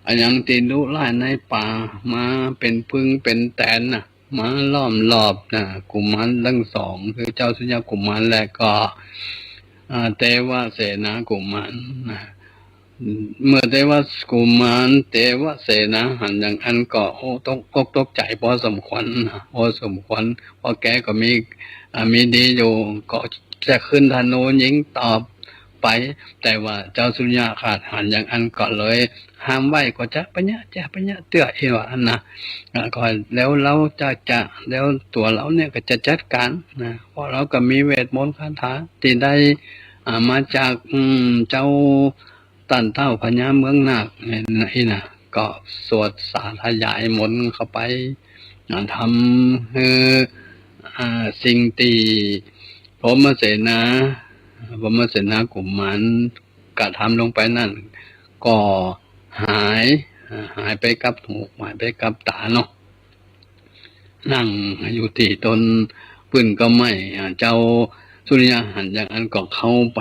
อะหยังตี้ดุร้ายในป่า มาเป๋นปึงเป๋นแตนน่ะ มาล้อมรอบน่ะ กุมารตึงสอง คือเจ้าสุริยะกุมาร และก็ อ่า เตวะเสนากุมารน่ะ เมื่อเตวะกุมาร เตวะเสนาหันอย่างอั้นก็ โอ้ ตกอกตกใจ๋พอสมควรน่ะ พอสมควร เพราะแกก็มี อ่า มีดีอยู่ ก็จะขึ้นธนูยิงตอบไป แต่ว่าเจ้าสุริยะคราชหันอย่างอั้นก็เลยห้ามไว้ ก็จะปะยะ จะปะยะเตื้อ อี้ว่าอั้นน่ะ อ่า ก็แล้วเฮาจะ จะ แล้วตั๋วเฮาเนี่ยก็จะจัดก๋านน่ะ เพราะเฮาก็มีเวทมนต์คาถาตี้ได้ อ่า มาจาก อืม เจ้า ต้านเต๊าพญาเมืองนาคเนี่ยนะ อี้น่ะ ก็สวดสาธยายมนต์เข้าไป อ่า ทำหื้อ อ่า สิ่งตี้พรหมเสนา พรหมเสนากุมารกระทำลงไปนั้น ก็หาย อ่า หายไปกับหู หายไปกับต๋าเนาะ นั่งอยู่ตี้ต้นปื้นเก๊าไม้ อ่า เจ้าสุริยะหันอย่างอั้นก็เข้าไป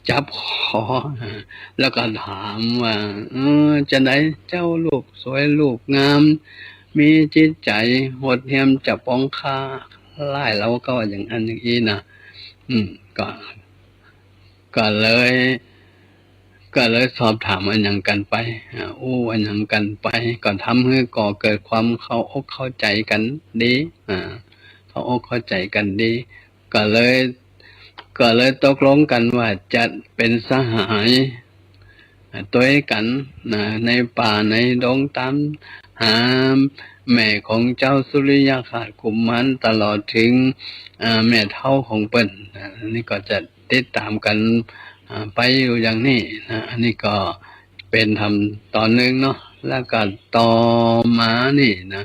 จับคอ อ่า แล้วก็ถามว่า เออ จาใดเจ้ารูปสวยรูปงาม มีจิตใจ๋โหดเหี้ยมจะปองข้า ร้ายเฮาก็ว่าอย่างอั้นอย่างอี้น่ะ อืม ก็ ก็เลย ก็เลยสอบถามอะหยังกั๋นไป อ่า อู้อะหยังกั๋นไป ก็ทำหื้อก่อเกิดความเข้าอกเข้าใจ๋กั๋นดี อ่า เข้าอกเข้าใจ๋กั๋นดี ก็เลย ก็เลยตกลงกั๋นว่าจะเป๋นสหาย อ่า ตวยกั๋นนะ ในป่าในดงต๋ามหาแม่ของเจ้าสุริยคราชกุมารตลอดเถิง อ่า แม่เฒ่าของเปิ้น อ่า อันนี้ก็จะ ติดต๋ามกั๋น อ่า ไปอยู่อย่างนี้นะ อันนี้ก็เป๋นธรรมต๋อนนึ่งเนาะ แล้วก็ต่อมานี่นะ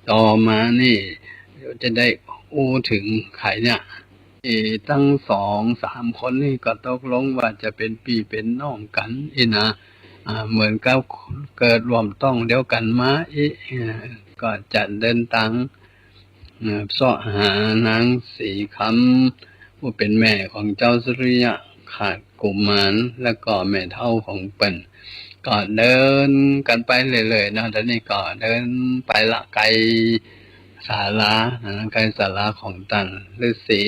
ต่อมานี่จะได้อู้เถิงใผเนี่ย เอ่อ ตึงสองสามคนนี่ก็ตกลงว่าจะเป๋นปี้เป๋นน้องกั๋นอี้นะ อ่า เหมือนกับเกิดร่วมต๊องเดียวกั๋นมาอี้ เอ่อ ก็จะเดินตาง เอ่อ เซาะหานางสีคำ ผู้เป๋นแม่ของเจ้าสุริยคราชกุมาร แล้วก็แม่เฒ่าของเปิ้น ก็เดินกั๋นไปเรื่อยๆ เนาะ ต๋อนนี้ก็เดินไปละ ใก้ศาลานะ ใก้ศาลาของต้านฤๅษี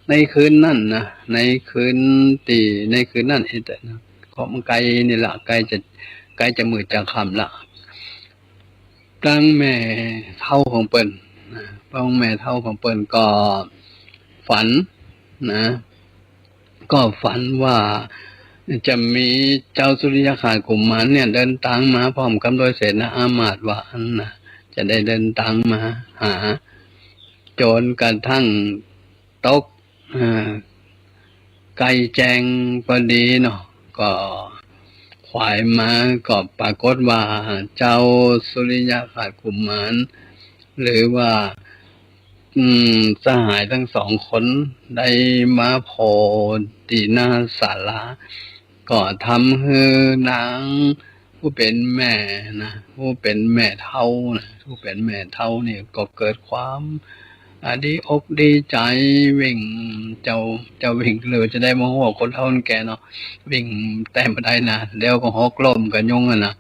ในคืนนั้นนะ ในคืนตี้ ในคืนนั้นเองนะ ก็มันใก้นี่ละ ใก้จะ ใก้จะมืดจะค่ำละ ตึงแม่เฒ่าของเปิ้นนะ ตึงแม่เฒ่าของเปิ้นก็ฝันนะ ก็ฝันว่าจะมีเจ้าสุริยคราชกุมารเนี่ยเดินตางมาพร้อมกั๋นโดยเสนาอามาตย์ว่าอั้นนะ จะได้เดินตางมาหา จ๋นกระทั่งตก อ่า ใก้แจ้งปอดีเนาะ ก็ขวายมาก็ปรากฏว่าเจ้าสุริยคราชกุมาร หรือว่า อืม สหายตึงสองคนได้มาโผล่ตี้หน้าศาลา ก็ทำหื้อนางผู้เป๋นแม่นะ ผู้เป๋นแม่เฒ่านะ ผู้เป๋นแม่เฒ่านี่ก็เกิดความ อ่า ดีอกดีใจ๋ วิ่ง เจ้า เจ้าวิ่งเลย จะได้มาหัวคนเฒ่าคนแก่เนาะ วิ่งแต้มบ่ได้นะ แล้วก็หกล้มก็ยุงอะนะ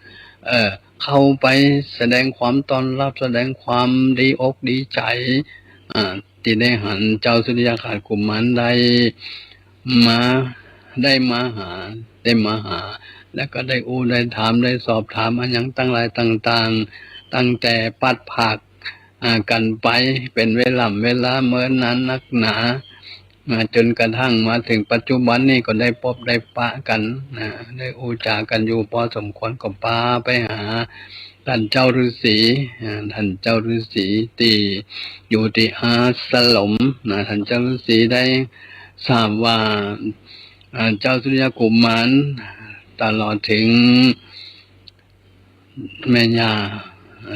เออ เข้าไปแสดงความต้อนรับ แสดงความดีอกดีใจ๋ อ่า ตี้ได้หันเจ้าสุริยคราชกุมารได้มา ได้มาหา ได้มาหา แล้วก็ได้อู้ได้ถาม ได้สอบถามอะหยังตังหลายต่างๆ ตั้งแต่ปัดผาก อ่า กั๋นไปเป๋นเวล่ำเวลาเมินนานนักหนา มาจ๋นกระทั่งมาเถิงปัจจุบันนี่ก็ได้ปบได้ปะกั๋นนะ ได้อู้จ๋ากั๋นอยู่พอสมควร ก็ปาไปหาต้านเจ้าฤๅษี อ่า ต้านเจ้าฤๅษีตี้อยู่ตี้อาสรมนะ ต้านเจ้าฤๅษีได้ทราบว่า อ่า เจ้าสุริยกุมารตลอดเถิง แม่ย่า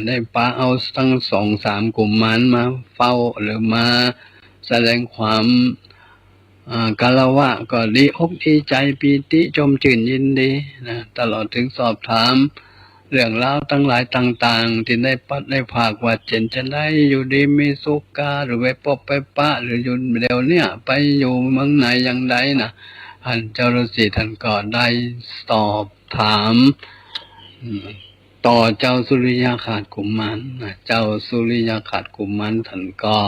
ได้ปาเอาตึงสองสามกุมารมาเฝ้า หรือมาแสดงความ อ่า คารวะก็ดีอกดีใจ๋ ปีติ จมจื้นยินดีนะ ตลอดเถิงสอบถามเรื่องราวตังหลายต่างๆ ตี้ได้ปะได้ผากว่าเป๋นจาใด อยู่ดีมีสุขกา หรือไปปบไปปะ หรืออยู่เดี๋ยวเนี้ยไปอยู่เมืองไหนอย่างใดนะ ต้านเจ้าฤๅษีต้านก็ได้สอบถาม อืม ต่อเจ้าสุริยคราสกุมารนะ เจ้าสุริยคราสกุมารต้านก็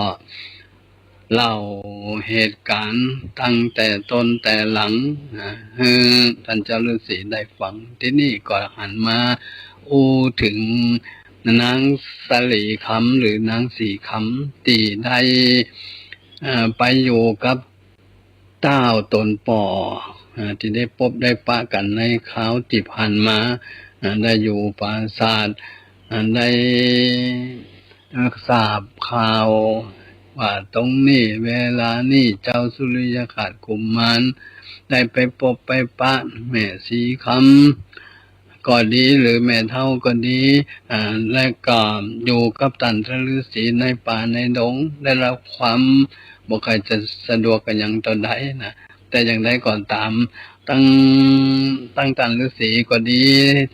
เล่าเหตุก๋ารณ์ตั้งแต่ต้นแต่หลังนะ หื้อต้านเจ้าฤๅษีได้ฟัง ตี้นี้ก็หันมาอู้เถิงนางสะหลีคำ หรือนางสีคำ ตี้ได้ เอ่อ ไปอยู่กับ ต้าวต๋นป้อ อ่า ตี้ได้ปบได้ปะกั๋นในคราวตี้ผ่านมา อ่า ได้อยู่ปราสาท อ่า ได้ อ่า ทราบข่าวว่าตรงนี้เวลานี้เจ้าสุริยคราสกุมารได้ไปปบไปปะแม่สีคำ ก็ดี หรือแม่เฒ่าก็ดี อ่า และก็อยู่กับต้านฤๅษีในป่าในดง ได้รับความบ่ค่อยจะสะดวกกะหยังเต้าใดนะ แต่อย่างใดก็ต๋าม ตึง ตึงต้านฤๅษีก็ดี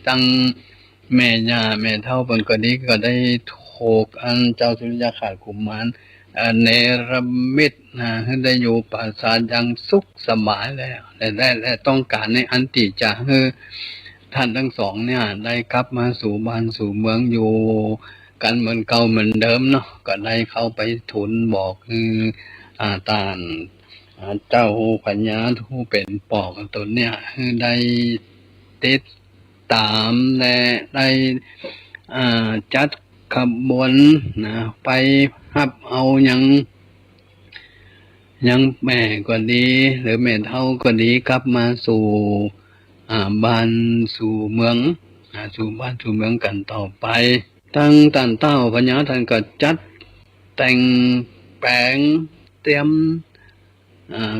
ตึงแม่ย่าแม่เฒ่าเปิ้นก็ดี ก็ได้ถูกอันเจ้าสุริยคราสกุมาร เอ่อ เนรมิตนะ หื้อได้อยู่ปราสาทอย่างสุขสบายแล้ว และ และ และต้องก๋านในอันตี้จะหื้อต้านตึงสองเนี่ยได้กลับมาสู่บ้านสู่เมืองอยู่กั๋นเหมือนเก่าเหมือนเดิมเนาะ ก็ได้เข้าไปทูลบอกหื้อ อ่า ต้าน อ่า เจ้าพญาผู้เป๋นป้อต๋นเนี่ย หื้อได้ติด ต๋ามและได้ อ่า จัดขบวนนะ ไปฮับเอายัง ยังแม่ก็ดี หรือแม่เฒ่าก็ดี กลับมาสู่ อ่า บ้านสู่เมือง อ่า สู่บ้านสู่เมืองกั๋นต่อไป ตึงต้านต้าวพญาต้านก็จัดแต่งแป๋งเตรียม อ่า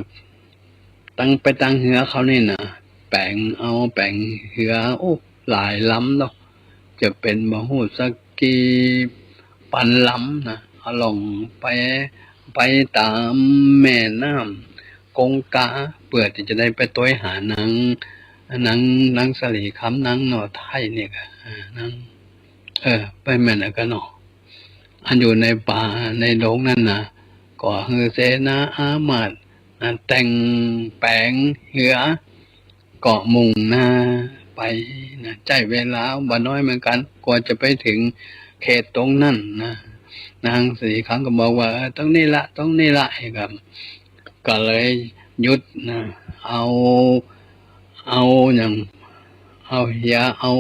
ตึงไปตังเฮือเขานี่นะ แป๋งเอาแป๋งเฮือ โอ้ หลายลำเนาะ จะเป๋นบ่ฮู้สักกี่ปันลำนะ เอาล่องไป ไปต๋ามแม่น้ำกงกา เปื้อตี้จะได้ไปตวยหานาง นาง นางสะหลีคำ นางหน่อไท้นี่กะ อ่า นาง เออ ไปแม่นอะกะเนาะ อันอยู่ในป่าในดงนั้นนะ ก็หื้อเสนาอามาตย์นะ แต่งแป๋งเฮือ ก็มุ่งหน้าไปนะ ใจ๊เวลาบ่น้อยเหมือนกั๋น กว่าจะไปเถิงเขตตรงนั้นนะ นางสะหลีคำก็บอกว่า เออ ตรงนี้ละ ตรงนี้ละ ก็ ก็เลยหยุดนะ เอา เอาหยัง เอาเฮือ เอา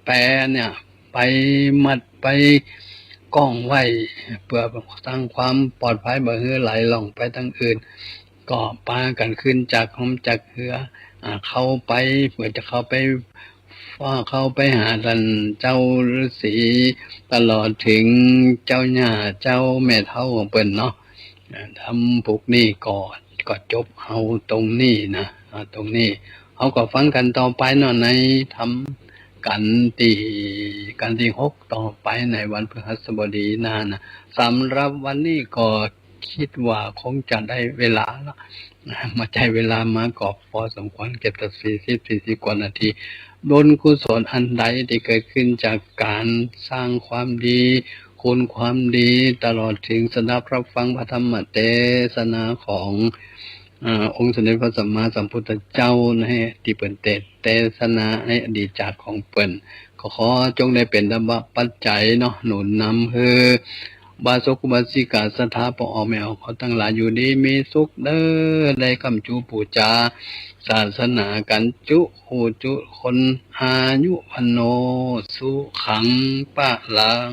แปเนี่ยไปมัดไปก้องไว้ เปื้อสร้างความปลอดภัยบ่หื้อไหลล่องไปตางอื่น ก็ปากั๋นขึ้นจากหงจากเฮือ อ่า เข้าไป เปื้อจะเข้าไป เข้าไปหาต้านเจ้าฤๅษี ตลอดเถิงเจ้าย่าเจ้าแม่เฒ่าของเปิ้นเนาะ อ่า ธรรมปุกนี้ก็ ก็จบเอาตรงนี้นะ อ่า ตรงนี้ เฮาก็ฟังกั๋นต่อไปเนาะ ในธรรมกั๋นตี้ กั๋นตี้หกต่อไปในวันพฤหัสบดีหน้านะ สำหรับวันนี้ก็กึ๊ดว่าคงจะได้เวลาละ มาใจ๊เวลามาก็พอสมควร เกือบจะสี่สิบ สี่สิบกว่านาที บุญกุศลอันใดตี้เกิดขึ้นจากก๋านสร้างความดี คุณความดี ตลอดเถิงสดับฮับฟังพระธรรมเตสนาของ อ่า องค์สมเด็จพระสัมมาสัมพุทธเจ้านะ ตี้เปิ้นเตส เตสนาในอดีตชาติของเปิ้น ก็ขอจงได้เป๋นธรรมปัจจัยเนาะ หนุนนำหื้อ อุบาสกอุบาสิกา ศรัทธาป้อแม่ของเฮาตังหลายอยู่ดีมีสุขเด้อ ได้ค้ำชูปู๋จาศาสนากั๋นจุ ฮู้จุคน อายุ วัณโณ สุขัง พลัง